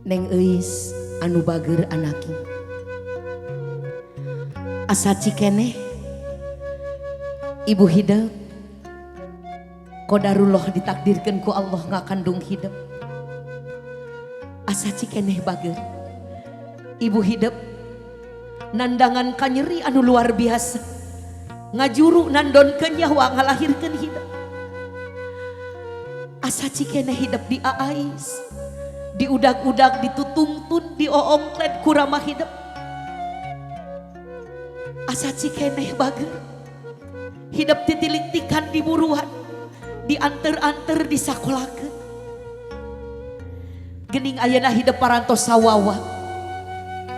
Neng Euis anu bager anaki. Asa cikeneh ibu hidep, qadarullah ditakdirkan ku Allah ngakandung hidep. Asa cikeneh bager ibu hidep nandangan kanyeri anu luar biasa, ngajuru nandonkeun nyawa ngalahirkeun hidep. Asa cikeneh hidep di aais, diudag-udag, ditutungtun, dioongklet ku rama hidep. Asa cikeneh bager hidep titiliktikan di buruan, dianter-anter, disakolakeun. Gening ayeuna hidep parantos sawawa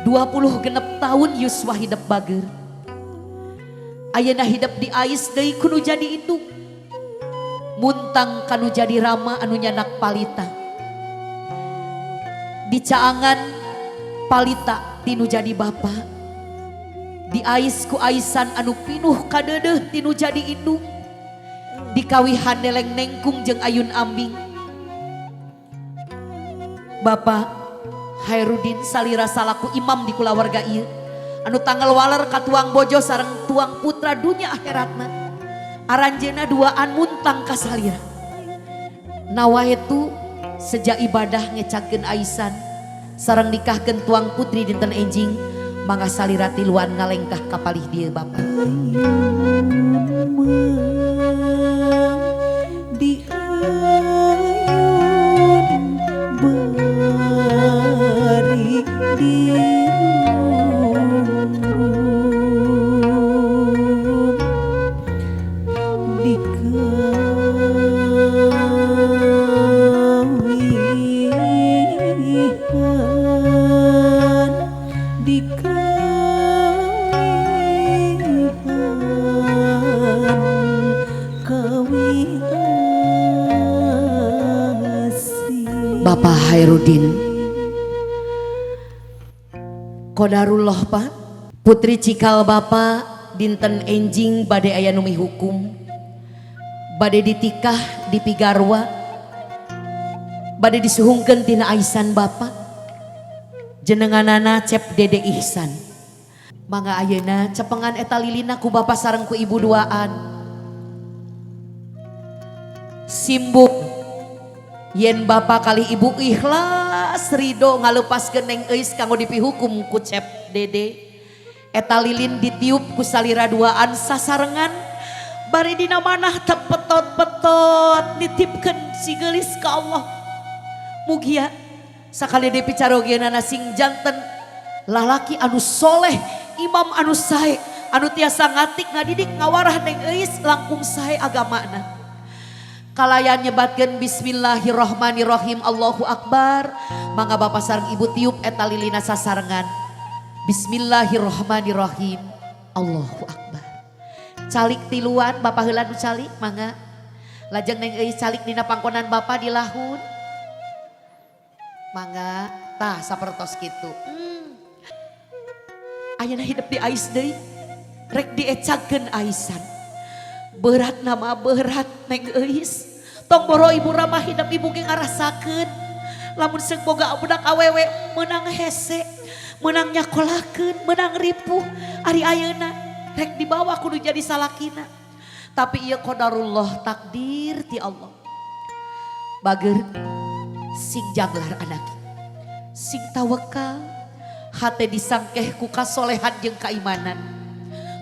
26 tahun yuswa hidep bager. Ayeuna hidep di ais deui ku nu jadi indung, muntang kanu jadi rama anu nyanak palita, dicaangan palita tinu jadi bapa, diais ku aisan anu pinuh kadeudeuh tinu jadi indung, dikawihan neleng nengkung jeung ayun ambing. Bapak Hairudin salira salaku imam di kulawarga ieu anu tanggal waler ka tuang bojo sareng tuang putra dunya akhiratna, aranjeuna duaan muntang ka salira. Nawaitu sejak ibadah ngecagkeun aisan sareng nikahkeun tuang putri dinten enjing, mangga salira tiluan ngalengkah ka palih dieu, Bapak. Di ayun bari dirung-rung, dikawihan, dikawihan kawi asih. Bapak Hairudin, qadarullah, Pak, putri cikal Bapak dinten enjing bade aya nu mihukum, bade ditikah dipigarwa, bade disuhungkeun tina aisan Bapak, jenenganana Cep Dede Ihsan. Mangga ayeuna cepengan eta lilina ku Bapak sareng ku Ibu duaan. Simbuk yen Bapak kali Ibu ikhlas ridho ngalepaskeun Neng Euis kanggo dipihukum ku Cep Dede. Eta lilin ditiup ku salira duaan sasarengan, bari dina manah tepetot-petot nitipkeun si geulis ka Allah. Mugia sakali deui picarogeunana sing janten lalaki anu soleh, imam anu sae, anu tiasa ngatik ngadidik ngawarah Neng Euis langkung sae agamana. Kalayan nyebatkeun bismillahirrahmanirrahim, Allahu akbar. Mangga Bapak sareng Ibu tiup eta lilina sasarengan. Bismillahirrahmanirrahim, Allahu akbar. Calik tiluan, Bapak heula nu calik, mangga. Lajeng Neng Euis calik dina pangkonan Bapak di lahun. Mangga tah sapertos kitu. Ayeuna hidep di ais deui, rek diecagkeun aisan. Berat nama berat, Neng Euis. Tong boro ibu ramah hidep, ibu ge ngarasakeun. Lamun seung boga budak awewe meunang hese, meunang nyakolakeun, meunang ripuh. Ari ayeuna rek dibawa kudu jadi salakina. Tapi ieu qadarullah, takdir ti Allah. Bager, sing janglar anak. Sing tawakal, hate disangkeh ku kasolehan jeung kaimanan.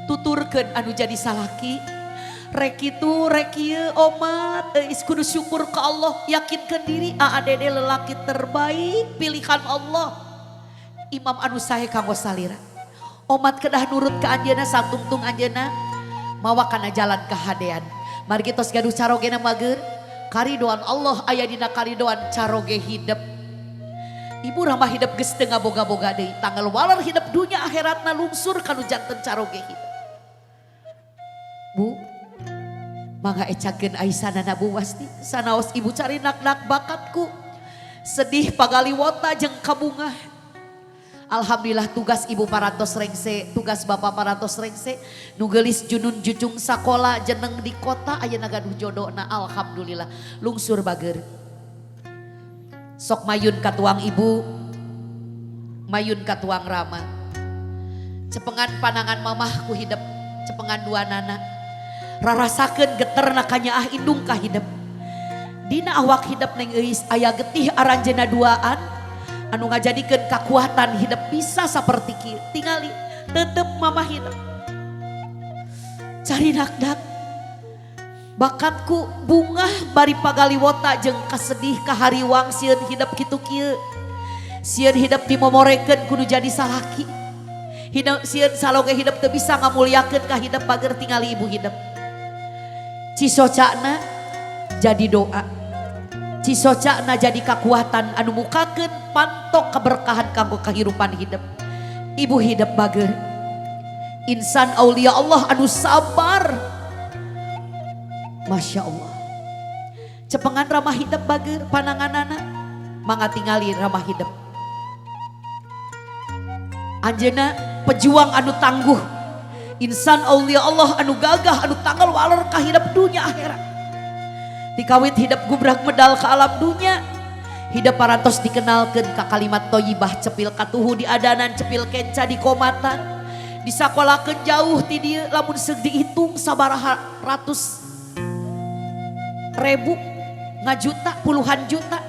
Tuturkeun anu jadi salaki. Rek kitu rek ieu, omat euis kudu syukur ka Allah, yakinkeun diri Aa Dede lelaki terbaik pilihan Allah. Imam anu sae kanggo salira. Omat kedah nurut ka anjeunna, satungtung anjeunna mawa kana jalan kahadean. Margi tos gaduh carogena mager, karidoan Allah aya dina karidoan caroge hidep. Ibu ramah hidep geus teu ngaboga-boga deui, tanggal waler hidep dunya akhiratna lungsur kanu janten caroge hidep. Bu, mangga ecakeun aisanana, Bu Wasti, sanaos ibu cari nak-nak bakatku. Sedih pagaliwota jeung kabungah. Alhamdulillah tugas ibu parantos rengse, tugas bapak parantos rengse, nu geulis junun jucung sakola jeneng di kota ayeuna gaduh jodona, alhamdulillah lungsur bager. Sok mayun ka tuang ibu. Mayun katuang rama. Cepengan panangan mamah ku hidep, cepengan dua nana. Rarasakeun geterna kanyaah indung ka hidep. Dina awak hidep Neng Euis aya getih aranjeuna duaan anu ngajadikeun kakuatan hidep bisa saperti kieu. Tingali tetep mamah hidep. Cari nakdak bakatku bungah bari pagaliwota jeung kasedih kahariwang sieun hidep kitu kieu. Sieun hidep dimomorekeun kudu jadi salaki. Hidep sieun saloge hidep teu bisa ngamuliakeun ka hidep bager tingali ibu hidep. Cisocana jadi doa. Cisocana jadi kekuatan anu mukakeun pantok keberkahan kanggo kehidupan hidep. Ibu hidep bager. Insan aulia Allah anu sabar. Masya Allah. Cepengan ramah hidep bager pananganana. Mangga tingali ramah hidep. Anjeuna pejuang anu tangguh. Insan aulia Allah anu gagah anu tanggal waler ka hidep dunia akhirat. Dikawit hidep gubrak medal ke alam dunia. Hidep parantos dikenalkeun ka kalimat thayyibah cepil katuhu di adanan cepil kenca di komatan. Disakolakeun jauh ti dieu lamun seug dihitung sabaraha ratus ribu ngajuta puluhan juta.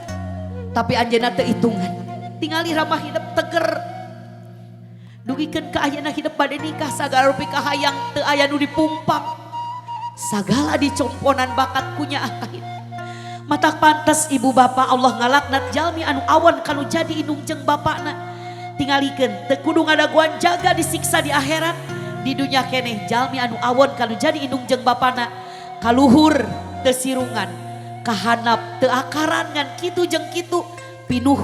Tapi anjeunna teu hitungan. Tingali ramah hidep teger. Dugikeun ka ayeuna hidep bade nikah sagala rupi kahayang teu aya nu dipumpang. Sagala dicomponan bakat kunya ahid. Matak pantes ibu bapak Allah ngalaknat jalmi anu awan kanu jadi indung jeung bapakna. Tingalikeun teu kudu ngadaguan jaga disiksa di akhirat. Di dunya keneh jalmi anu awon kanu jadi indung jeung bapana kaluhur teu sirungan, kahanap teu akaran ngan kitu jeung kitu pinuh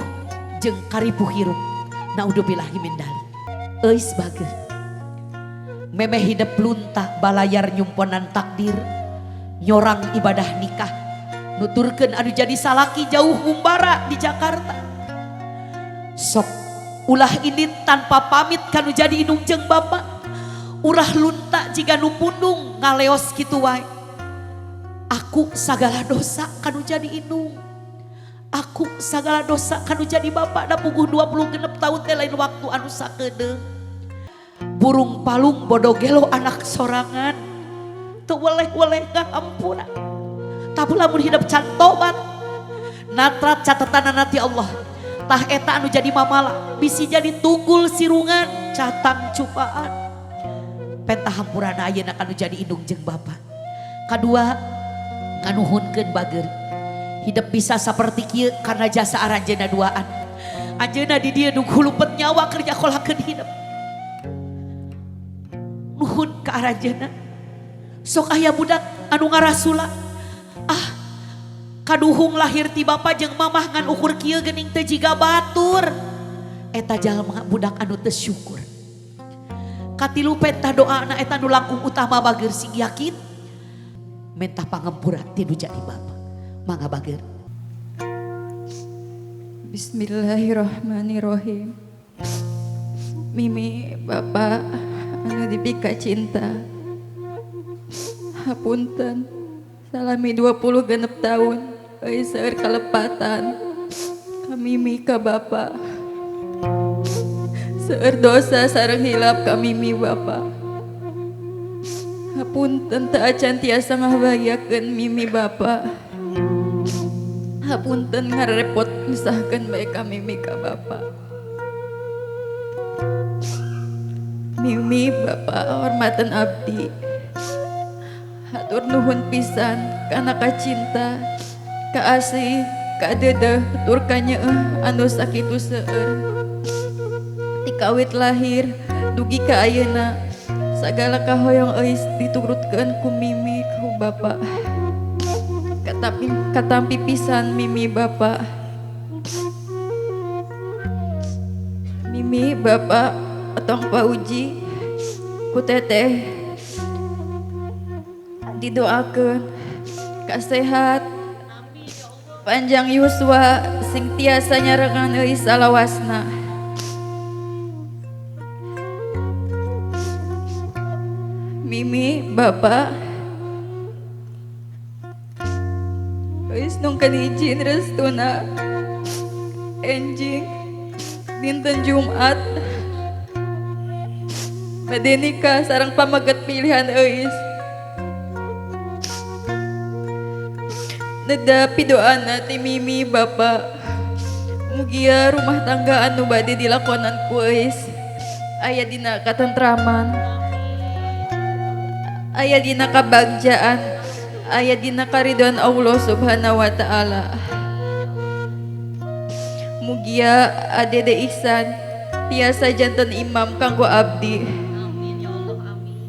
jeung karipuh hirup. Naudzubillahi min dzalik. Euis bager. Memeh hidep lunta balayar nyumponan takdir, nyorang ibadah nikah, nuturkeun anu jadi salaki jauh ngumbara di Jakarta. Sok ulah ini tanpa pamit kanu jadi indung jeung bapa. Ulah lunta jiga nu pundung ngaleos kitu wae. Aku sagala dosa kanu jadi indung. Aku sagala dosa kanu jadi bapak da puguh 26 tahun teh lain waktu anu sakedeung. Burung palung bodo gelo anak sorangan. Teu weleh-weleh ngahampura. Tapi lamun hidup can tobat. Natrat catetanana ti Allah. Tah eta anu jadi mamala bisi jadi tunggul sirungan catang cupaan. Penta hampurana ayeuna kanu jadi indung jeung bapa. Kadua nganuhunkeun bager. Hidup bisa saperti kieu karena jasa aranjeunna duaan. Anjeunna di dieu nu hulupet nyawa keur nyakolakeun hidup. Nuhun ka aranjeunna. Sok aya budak anu ngarasula. Ah, kaduhung lahir ti bapa jeung mamah ngan ukur kieu geuning teu jiga batur. Eta jalma budak anu teu syukur. Katilu pentah doana eta nu langkung utama bager sing yakin mentah pangampura ti nu jadi bapa. Mangga bager. Bismillahirrahmanirrahim. Mimi bapak anu dipika cinta. Hapunten salami 26 tahun euy seueur kalepatan. Ka Mimi ka bapak. Seueur dosa sareng hilap ka Mimi bapak. Hapunten teu acan tiasa ngabahagiakeun Mimi bapak. Hapunten ngarepot misahkeun bae ka Mimi ka bapak. Mimi bapak hormatan abdi. Hatur nuhun pisan kana kacinta, kaasih, kadedeh tur kanyeeh anu sakitu seueur. Tikawit lahir dugi ka ayeuna sagala kahoyong euis diturutkeun ku Mimi ku bapak. Katampi pisan Mimi bapak. Mimi bapak otong pauji ku teteh didoakeun kasehat panjang yuswa sing tiasa nyarengan euis salawasna. Mimi bapak euis nungkeun izin restuna enjing Dinten Jumat bade nikah sareng pamaget pilihan Euis. Neda pidoana ti Mimi Bapak. Mugia rumah tangga anu bade dilakonan ku Euis aya dina katentraman, aya dina kabagjaan, aya dina karidhoan Allah Subhanahu wa taala. Mugia Adede Ihsan tiasa janten imam kanggo abdi. Amin ya Allah, amin.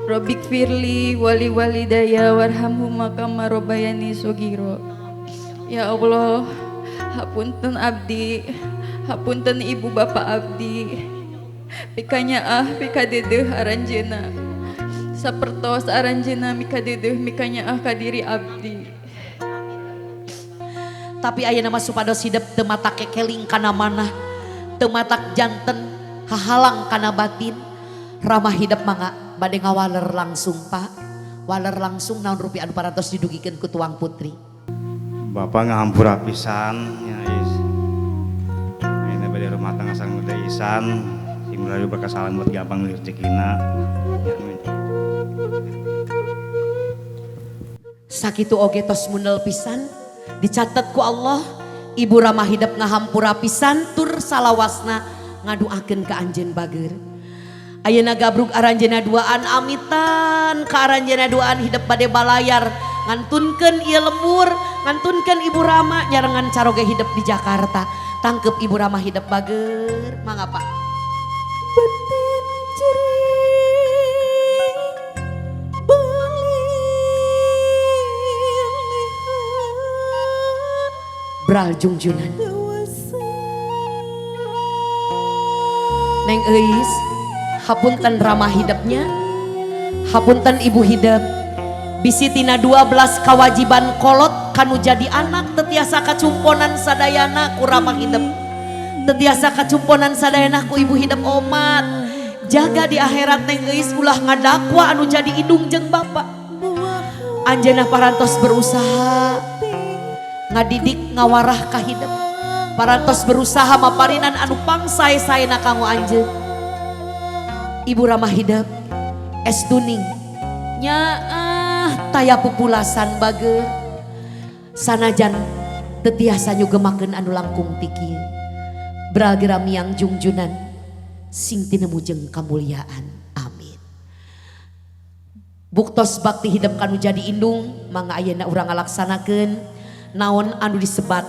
Robbik firli wali walidaya warhamhuma kama robayani sugiro. Ya Allah, hapunten abdi, hapunten ibu bapak abdi. Pikanyaah pikadedeuh aranjeuna. Sapertos aranjeuna mikadedeuh mikanyaah ka diri abdi. Tapi ayeuna mah supados hidep teu matak kekeling kana manah, teu matak janten hahalang kana batin. Ramah hidep mangga bade ngawaler langsung Pak. Waler langsung naon rupi anu parantos didugikeun ku tuang putri. Bapak ngahampura pisan nya Is. Ayeuna bade rumah tangga sareng Dede Ihsan, sing mulayu berkah salamet gampang rezekina. Ya, amin. Sakitu oge tos munel pisan dicatet ku Allah ibu ramah hidep ngahampura pisan tur salawasna ngaduakeun ka anjeun bager. Ayeuna gabrug aranjeuna duaan amitan ka aranjeuna duaan hidep bade balayar ngantunkeun ieu lembur, ngantunkeun ibu Rama nyarengan caroge hidep di Jakarta. Tangkep ibu Rama hidep bager, mangga Pak. Batin cering balilihan Bral jungjunan. dewasa. Neng Euis, hapunten ramah hidepnya, hapunten ibu hidep. Bisi tina 12 kewajiban kolot kanu jadi anak tetiasa kacumponan sadayana ku ramah hidep. Tetiasa kacumponan sadayana ku ibu hidep omat. Jaga di akhirat Neng Euis ulah ngadakwa anu jadi indung jeung bapak. Anjeunna parantos berusaha ngadidik ngawarah ka hidep. Parantos berusaha maparinan anu pangsae-saena kanggo anjeun. Ibu ramah hidep es tuning nyaah taya pupulasan bager sanajan teu tiasa nyugemakeun anu langkung ti kieu. Bral miang jungjunan sing tinemu jeung kamulyaan. Amin. Buktos bakti hidep kanu jadi indung mangga ayeuna urang ngalaksanakeun naon anu disebat